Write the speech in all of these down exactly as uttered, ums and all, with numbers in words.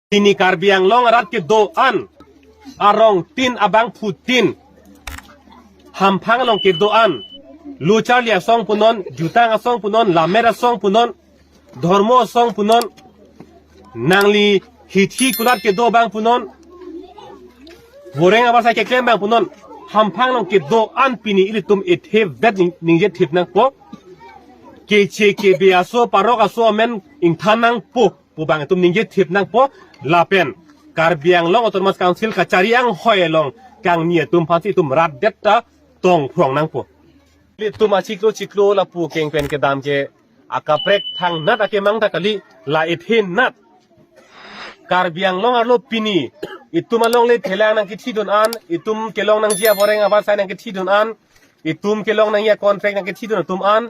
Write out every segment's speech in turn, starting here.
Pini Karbi Anglong arat kedo-an, arongtin abangphutin, hamphang along kedo-an, lo charli asong punon, jutang asong punon, lammet asong punon, dhormo asong punon, nangli hithi kulat kedo abang punon, voreng abar sai keklem abang punon, hamphang along kedo-an pini ilitum ethe vet ning-, ningje thip nangpo. Keche kebe aso, parok aso amen ingthan nangpo pu abang itum ningje thip nangpo. Lapen Karbi Anglong Autonomous Council kachari anghoi along kangni atum aphansi itum rat det ta tong phrong nangpo. Ilitum achiklo chiklo lapu keng pen kedam ke akaprek thangnat akemang ta kali, la ethenat. Karbi Anglong arlo pini itum alongle thelang nangkethidun an, itum kelong nangji avoreng abar sai nangkethidun an, itum kelong nangji acontract nangkethidun atum an,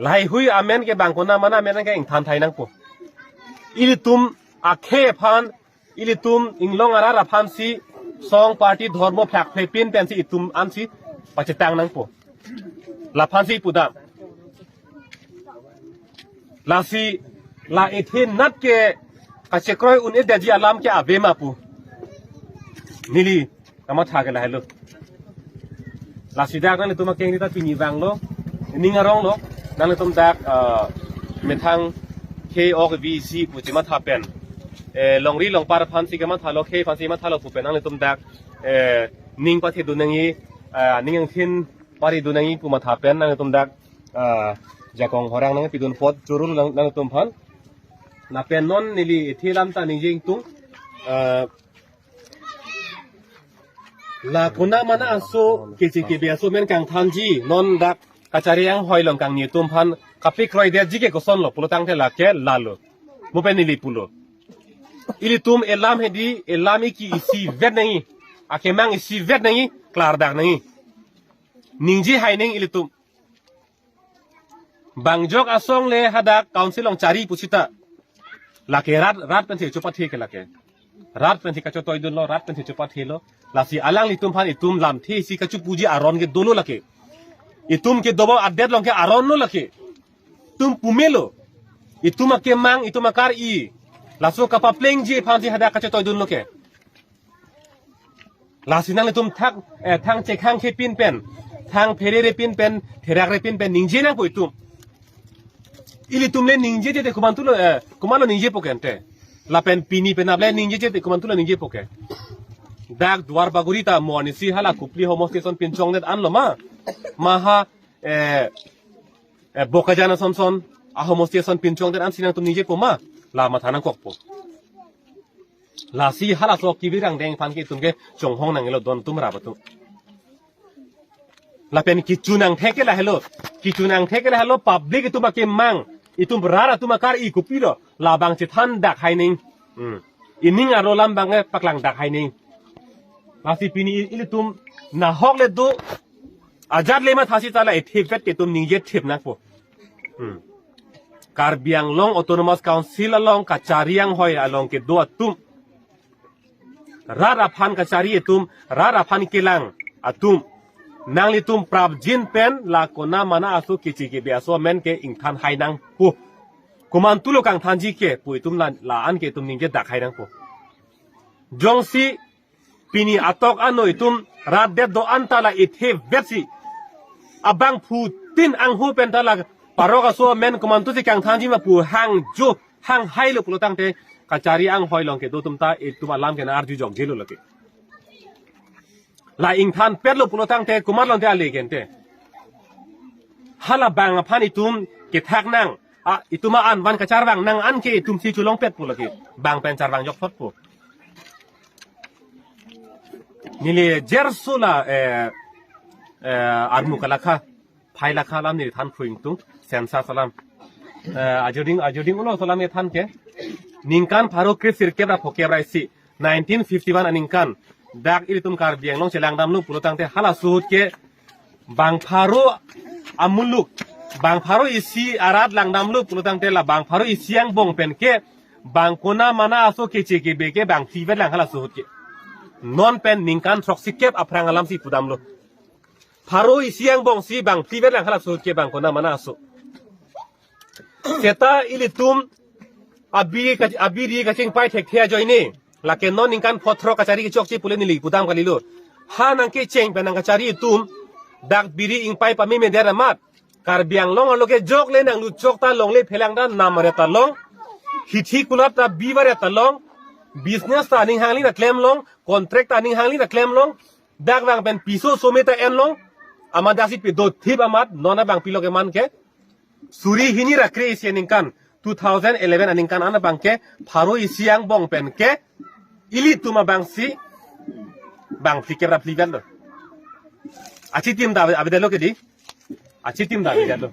lahai hui amen ke bang konat mana amen ke ingthan thai nangpo. Ilitum akhei aphan, ilitum inglong arat aphansi, song party dhormo phak phepin pensi itum ansi pachetang nangpo. Laphansi pudam. Lasi la ethenat ke kachekroi un-edetji alam ke ave ma pu neli kamatha ke lahelo. Lasi dak nanglitum akeng rita pini vanglo, ning aronglo, nanglitum dak, ah, methang khei ok vi isi pu chematha pen, eh, longri longpar aphansi kemathalo, khei aphansi mathalo pu pen nanglitum dak, eh, ning pathedun nangji, ah, ning angthin paridun nangji pu matha pen nanglitum dak, ah, jakong horang nangpidun apot chorolo nang, nanglitum aphan. Lapen non neli ethe lam ta ningje ingtung, ah, la konat mana aso keche kebe aso amen kangthanji, non dak kachari anghoi along kangni atum aphan kapekroidetji ke kosonlo pulotangte lake lalo. Mo pen neli pulo, ilitum elam hedi, elam iki isivet nangji, akemang isivet nangji, klardak nangji. Ningje hai nangji ilitum. Bang jok asong le hadak council along chari pusita, lake rat, rat pensi chopathe ke lake. Rat pensi kachotoidunlo, rat pensi chopathelo. Lasi alanglitum aphan itum lamthe isi kachopuji aron ke dolo lake. Itum ke dobom adet along ke aron lo lake. Itum pumelo. Itum akemang, itum akar-i. Laso kapaplengji aphansi hadak kachotoidunlo ke. Lasi nanglitum thak, eh, thang chekhang khepin pen, thang pherere pin pen, therakre pin pen ningje nangpo itum. Ilitum le ningjeje te komantulo, eh, komanlo ningjepo ke ante. Lapen pini penap le ningjeje te komantulo ningjepo ke. Dak Duar Bagori ta mo anisi hala Kopili homosti ason pinchongdet anlo ma. Maha, eh, eh, Bokajan asonson ahomosti ason pinchongdet ansi nangtum ningjepo ma. La matha nangkokpo. Lasi halaso kevang rangdeng aphan ke itum ke chonghong nanglo don atum rap atum. Lapen kechun angthek ke lahelo. Kechun angthek ke lahelo, public itum akemang, itum rat atum akar-i kopilo, labang chethandak hai nangji. Hmm. Ining arlo alam abang ke paklangdak hai nangji. Lasi pini ilitum nahok le do, ajat le mathasi ta la ethe vet ke itum ningje thip nangpo. Hmm. Karbi Anglong Autonomous Council along kachari anghoi along kedo atum, rat aphan kachari atum, rat aphan kelang atum, nanglitum prapjin pen la konat mana aso keche kebe aso amen ke ingthan hai nangpo. Komantulo kangthanji ke pu itum la, la-an ke itum ningjedak hai nangpo. Jongsi pini atok ano itum rat det do-an ta la ethe vetsi, abangphutin anghu pen ta la parok aso amen komantusi kangthanji ma pu hangjo hang hailo pulotangte kachari anghoi along kedo atum ta itum alam ke nang-arju jokjelo lake. La ingthan petlo pulotangte komat longte ale ke ante. Hala bang aphan itum kethak nang, a, itum a-an van kacharvang nang an ke itumsi cholongpetpo lake. Bang pen charvang jokthotpo. Neli jerso la, eh, eh, armu kalakha, phai lakha alam neli than phu ingtung, census alam. Eh, ajuding, ajuding ulo alam ethan ke. Ningkan pharo kre sirkep ra phokep ra isi, nineteen fifty-one aningkan. Dak ilitum Karbi Anglong chelangdamlo pulotangte halaso ahut ke bang pharo amuluk, bang pharo isi arat langdamlo pulotangte la bang pharo isi angbong pen ke bang konat mana aso keche kebe ke bang phli vetlang halaso ahut ke. Non pen ningkan throksikep aphrang alamsi pudamlo. Pharo isi angbongsi bang phli vetlang halaso ahut ke bang konat mana aso. Seta ilitum Abiri ka, abiri kachingpai thekthe ajoine. Lake non ningkan pho throk kachari kechokche pule neli pudam kalilo. Ha nangkecheng pen nangkachari atum, dak biri ingpai pameme der amat, Karbi Anglong arlo ke jokle nangluchok ta longle phelang ta nam aret ta long, hithi kulat ta bi varet ta long, business ta aning hangli ta klem long, contract ta aning hangli ta klem long, dak vang pen piso some ta en long, amat daksi pedo thip amat non abang pilo keman ke. Suri hini ra kre-isi aningkan, two thousand eleven aningkan an abang ke, pharo isi angbong pen ke, ilitum abangsi, bang phlikep ra phlivetlo. Achitim ta ave-, avedetlo ke di. Achitim ta avedetlo.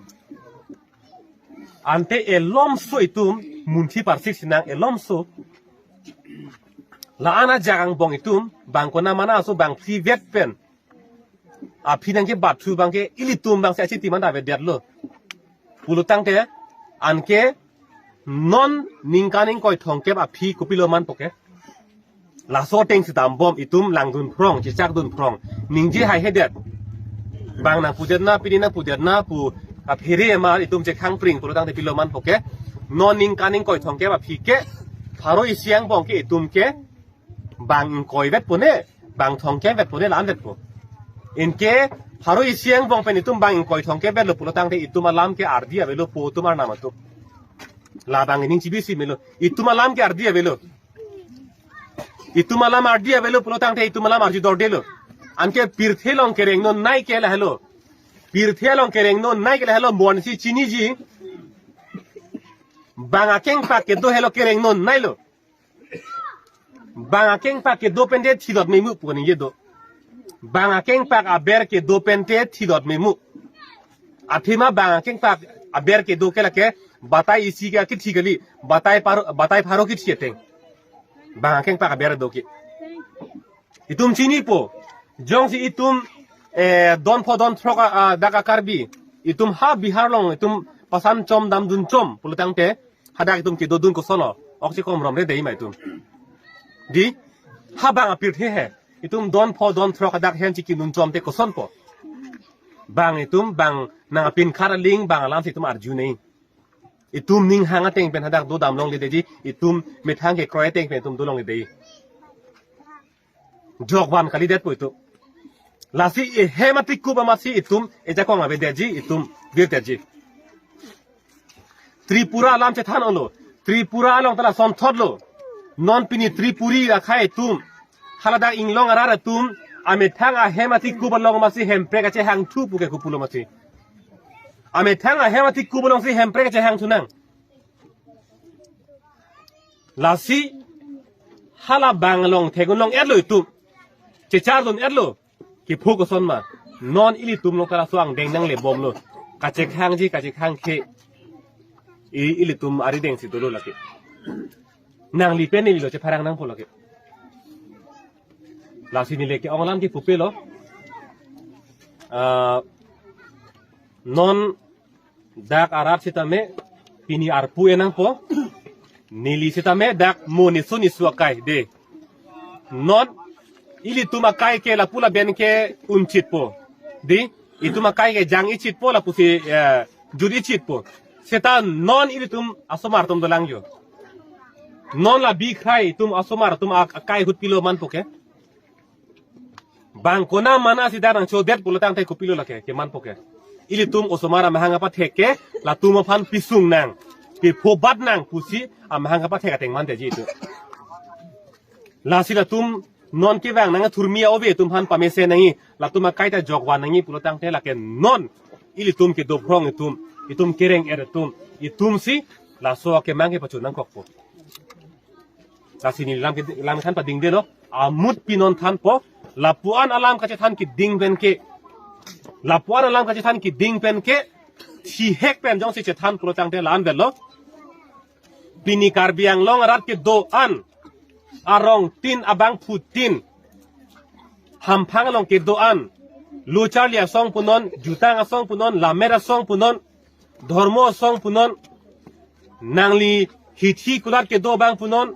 Ante elomso itum, munthi parsik sinang elomso. La-an ajak angbong itum, bang konat mana aso bang phlivet pen aphi nangkebat thu abang ke ilitum abangsi achitim an ta avedetlo. Pulotangte, anke non ningkan ingkoi thomkep aphi kopilo manpo ke. Laso ateng si dambom itum langdun phrong, chechakdun phrong. Ningje haihedet. Bang nangpudet na, pini nangpudet na pu kaphere ma itum chekhangpring pulotangte pilo manpo ke. Non ningkan ingkoi thomkep aphi ke, pharo isi angbong ke itum ke, bang ingkoi vetpo ne, bang thomkep vetpo ne, la-an vetpo. Anke pharo isi angbong pen itum bang ingkoi thomkep vetlo pulotangte itum alam ke ardi avelo po atum arnam atum. Labang ining chibisi melo. Itum alam ke ardi avelo. Itum alam ardi avelo pulotangte itum alam arju dordelo. Anke pirthe along kereng non nai ke lahelo. Pirthe along kereng non nai ke lahelo bonsi chiniji. Bang akengpak kedo helo kereng non nailo. Bang akengpak kedo pente thidot memu pu ningje do. Bang akengpak aber kedo pente thidot memu. Athema bang akengpak aber kedo ke lake batai isi ke kithi kali, batai par, batai pharo kithi ateng. Bang akengpak aber do ke. Itum chinipo. Jongsi itum, eh, don pho don throk a, a, dak akarbi. Itum ha Bihar along, itum pasan chom damdun chom pulotangte, hadak itum kedodun kosonlo. Oksi kom romre dei ma itum. Di, ha bang apirthe he. Itum don pho don throk hadak hen chikidun chomte kosonpo. Bang itum, bang nangpin khar aling, bang alamsi itum arju nei. Itum ning hang ateng pen hadak dodam longledetji, itum methang kekroi ateng pen itum dolongledetji. Jokvan kalidetpo itum. Lasi ehem atik kup amatsi itum, ejakong avedetji, itum virdetji. Tripura alam chethan olo. Tripura along ta lasonthotlo. Non pini Tripuri akhei atum. Haladak inglong arat atum. Amethang ahem atik kup along amatsi hemprek kachehang thu pu ke kopulo amatsi. Amethang ahem atik kup alongsi hemprek kachehang thunang. Lasi hala bang along theklong etlo itum. Chechardun etlo. Kiphu koson ma. Non ilitum along ta laso angdeng nanglebomlo. Kachekhangji kachekhang ke. I ilitum arideng si dolo lake. Nangli pen nelilo chepharang nangpo lake. Lasi neli ke-ong alam kipupelo. Ah, non dak arat sitame pini arpu enangpo. Neli sitame dak mo nisu nisu akai de. Non ilitum akai ke lapu laben ke unchitpo. Di, itum akai ke jang ichitpo lapusi, eh, jut ichitpo. Seta non ilitum asomar atum dolang jo. Non la bikhai itum asomar atum ak-, akai ahut pilo manpo ke. Bang konat mana si dak nangchodet pulotangte kopilo lake, kemanpo ke. Ilitum osomar amahang apathek ke, latum aphan pisung nang, piphobat nang pusi amahang apathek ateng mandetji itum. Lasi latum non kevang nang thurmi ove atum aphan pamesen nangji, latum akai ta jokvan nangji pulotangte lake non ilitum kedo phrong itum, itum kereng er itum, itumsi laso akemang kepachun nangkokpo. Lasi neli lam ke, lam than padingdelo. Amut pinon thanpo. Lapu-an alam kachethan keding pen ke. Lapu-an alam kachethan keding pen ke. Thihek pen jongsi chethan pulotangte la-an vetlo. Pini Karbi Anglong arat kedo-an. Arongtin abangphutin. Hamphang along kedo-an. Lo charli asong punon, jutang asong punon, lammet asong punon. Dhormo asong punon, nangli hithi kulat kedo abang punon,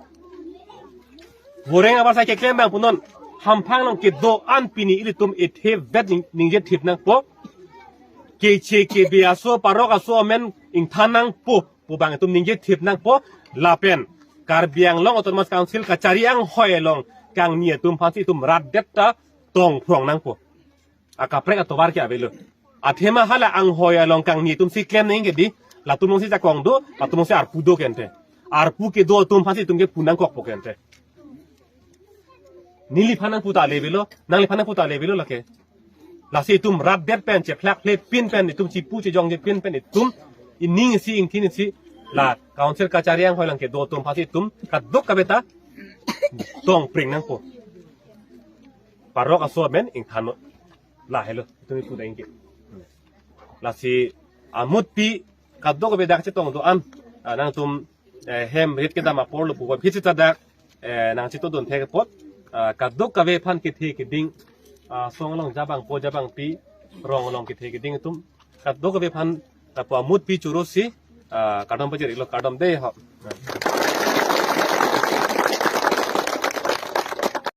voreng abasai keklem abang punon, hamphang along kedo-an pini ilitum ethe vet ning-, ningje thip nangpo. Keche kebe aso, parok aso amen ingthan nangpo pu abang itum ningje thip nangpo. Lapen Karbi Anglong Autonomous Council kachari anghoi along kangni atum aphansi itum rat det ta tong phrong nangpo. Akaprek atovar ke avelo. Athema hala anghoi along kangni atumsi klem nangji ke di, latum alongsi jakong do, latum alongsi arpu do kente. Arpu kedo atum aphansi itum ke pu nangkokpo kente. Neliphan nangpu ta le avelo, nangliphan nangpu ta le avelo lake. Lasi itum rat det pen, chephlak le pin pen, itum chipu chejongje pin pen, itum ining isi ingthin isi la council kachari anghoi along kedo atum aphansi itum kadokave ta tong pring nangpo. Parok aso amen ingthan non. Lahelo, itum ipu dengke. Lasi amutpi kadokave dak chetong do-an, ah, nangtum, eh, hem rit kedam apor lo pupo phit sita dak, eh, nangchito dun thek apot, ah, kadokave aphan kethe keding, ah, song along jabang po jabangpi, rong along kethe keding atum kadokave aphan, ah, pu amutpi chorosi, ah, kardom pajir-iklo, kardom dei ho.